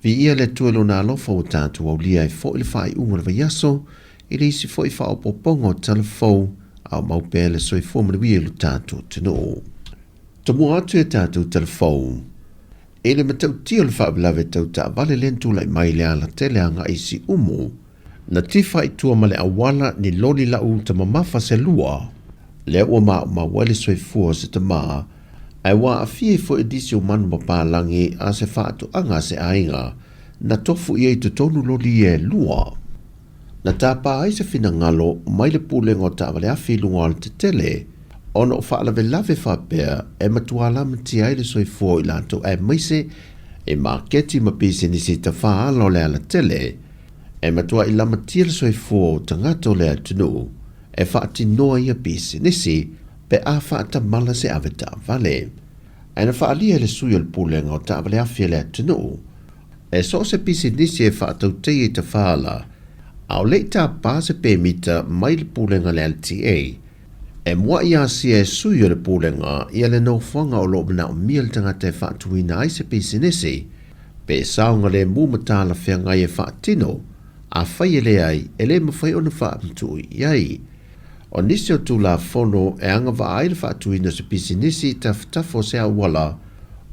Viia le Atua i Lona alofa ua tatou aulia ai foi le faaiuga o le vaiaso i le isi foi faaopoopoga o tala fou a o mau pea le soifua manuia i lo tatou atunuu. Tomua atu i a tatou tala fou. I le matautia o le faalavelave tau taavale lea na tulai mai i le alatele agai i Siumu, na tifa i tua ma le auala ni loli lau uta mamafa se lua, lea ua maumau ai le soifua o se tama, ae ua aafia ai foi nisi o manu papalagi a se faatoaga a se aiga na tofu i ai i totonu loli ia e lua. Na tapa ai se finagalo mai le Pulega o Taavale Afi i luga o alatetele, ona o faalavelave faapea e matua lamatia ai le soifua o i latou aemaise i maketi ma pisinisi tafaala o le alatele, e matuai lamatia le soifua o tagata o le atunuu e faatinoa ia pisinisi pe a faatamala se avetaavale. Ae na faaalia e le sui o le Pulega o Taavale Afi a le atunuu, e so o se pisinisi e faatauteia i tafaala, a o le i tapa se pemita mai le Pulega a le LTA, e mua'i asia e sui o le Pulega ia le nofoaga o lo o manaomia le tagata e faatuina ai se pisinisi, pe saogalemu ma talafeagai e faatino, afai e leai, e le mafai ona faamatuu i ai. O nisi o Tulafono e agavaa ai le faatuina o se pisinisi i tafatafa o se auala,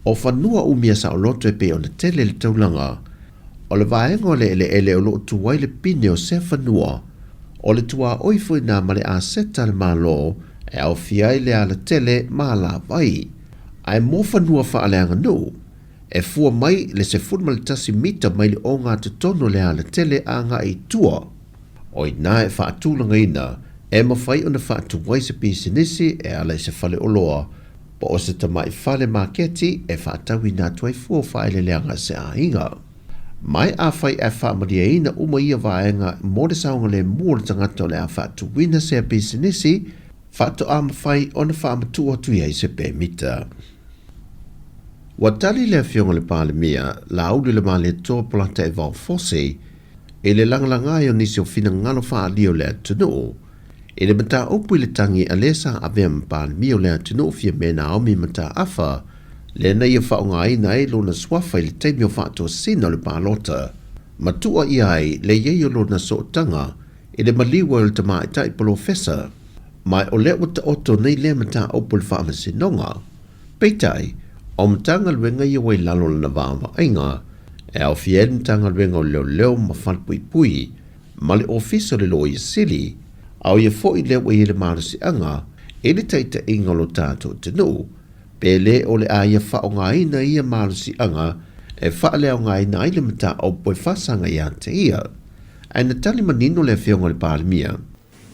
o fanua umia saoloto e pei ona tele le taulaga, o le vaega o le eleele o lo o tu ai le pine o sea fanua, o le tuaoi foi na ma le aseta a le Malo e aofia ai le alatele ma alavai. Ae mo fanua faaleaganuu, e fua mai le 11 mita mai le ogatotonu o le alatele agai i tua. O i ina e faatulagaina e mafai ona faatuai se pisinisi e ala i se faleoloa po o se tamai fale maketi e faatauina atu ai fua o faaeleeleaga a se aiga. Ma e afai ae faamalieina uma ia vaega mo le saogalemu o le tagata o le a faatuina sea pisinisi, faatoa mafai ona faamatuu atu i ai se pemita. Ua tali le Afioga i le Palemia, Laauli Lemalietoa Polataivao Fosi, i le lagalaga ai o nisi o finagalo faaalia o le atunuu i le mataupu i le tagi a le sa avea ma Palemia o le atunuu Fiame Naomi Mataafa, lea na ia faaaogaina ai lona suafa i le taimi o faatosina o le palota ma tua ia ai le i ai o lona sootaga i le maliu ai o le tamaitai polofesa. Ma o lea ua taoto nei lea mataupu i le Faamasinoga. Peitai, o Matagaluega ia ua i lalo o lana vaavaaiga, e aofia ai le Matagaluega o Leoleo ma Falepuipui, ma le Ofisa o le Loia Sili, a o ia foi lea ua i ai le malosiaga i le taitaiga o lo tatou atunuu, pe le o le a ia faaaogaina ia malosiaga e faaleaogaina ai le mataupu e faasaga ia te ia. Ae na tali manino le Afioga i le Palemia.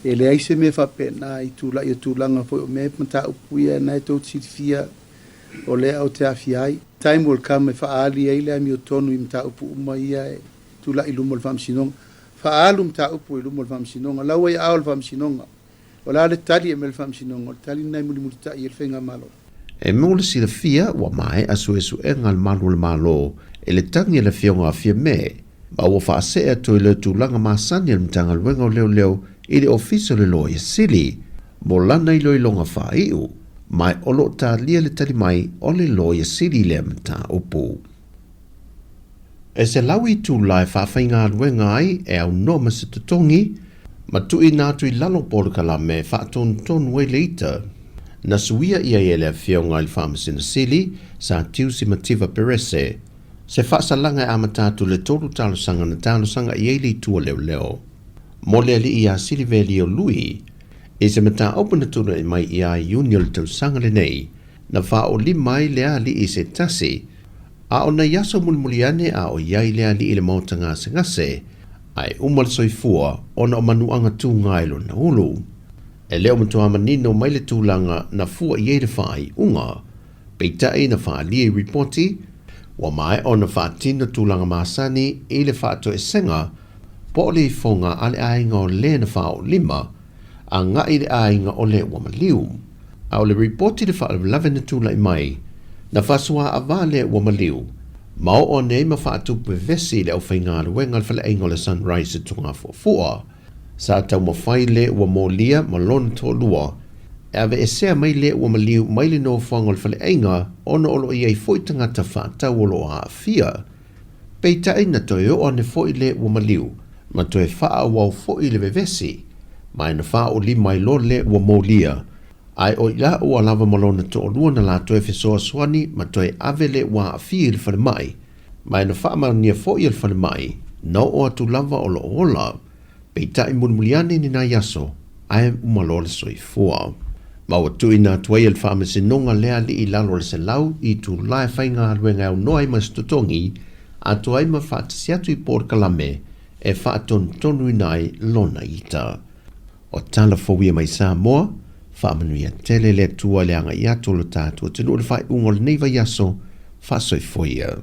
E leai se mea faapena i tulai o tulaga foi o mea mataupu ia na e tou te silafia o lea ou te aafia ai. Time will come e faaali ai le amiotonu i mataupu uma ia e tulai i luma o le Faamasinoga. Faaalu mataupu i luma o le Faamasinoga. La ua i aao o le Faamasinoga. O le a le tali e aumai e le Faamasinoga, o le tali lena e mulimulitai ai le Faigamalo. E mo le silafia, ua maea suesuega a le Malu o le Malo i le tagi a le Afioga a Fiame, ma ua faasee atu i le tulaga masani a le Matagaluega o Leoleo i le Ofisa o le Loia Sili mo lana iloiloga faaiu, ma o lo o talia le tali mai o le Loia Sili i lea mataupu. E 100 itula e faafaigaluega ai e aunoa ma se totogi ma tuuina atu i lalo o polokalame e faatonutonu ai le ita. Na suia i ai e le Afioga i le Faamasino Sili, Sir Tiusi Mativa Perese, se faasalaga e amata atu i le tolu talosaga na talosaga i ai le itu o leoleo mo le alii ia Silivelio Lui i se mataupu na tulai mai ia Iuni o le tausaga lenei na faaolima ai le alii se tasi a o nai aso mulimuli ane a o i ai le alii i le maota gasegase ae uma le soifua ona o manuaga tuga i lona ulu. E le o matua manino mai le tulaga na fua i ai le faaiuga. Peitai na faaalia i ripoti, ua maea ona faatino tulaga masani i le faatoesega po o le ifoga a le aiga o le na faaolima agai i le aiga o le ua maliu. A o le ripoti le faalavelave na tulai mai, na faasoa-avā le ua maliu, ma oo ane ai ma faatupu vevesi i le aufaigaluega a le faleaiga o le Sunrise i Togafuafua. Sa taumafai le ua molia ma lona toalua e aveesea mai le ua maliu mai le nofoaga o le faleaiga ona o lo o i ai foi tagata faatau o lo o aafia. Peitai na toe oo ane foi le ua maliu, ma toe faaauau foi le vevesi, ma e na faaolima ai loa le ua molia, ae o i la ua lava ma lona toalua na la toe fesoasoani ma toe ave le ua aafia i le falemai, ma e na faamaonia foi e le falemai, na oo atu lava o lo o ola. Peitai mulimuli ane ni nai aso, ae uma loa le soifua. Ma ua tuuina atu ai e le Faamasinoga lea alii i lalo o le 100 itula e faigaluega e aunoa ai ma se totogi, atoa ai ma faatasi atu i polokalame e faatonutonuina ai lona ita. O tala fou ia mai Samoa, faamanuia tele le Atua i le agai atu o lo tatou atunuu i le faaiuga o lenei vaiaso, faasoifua ia.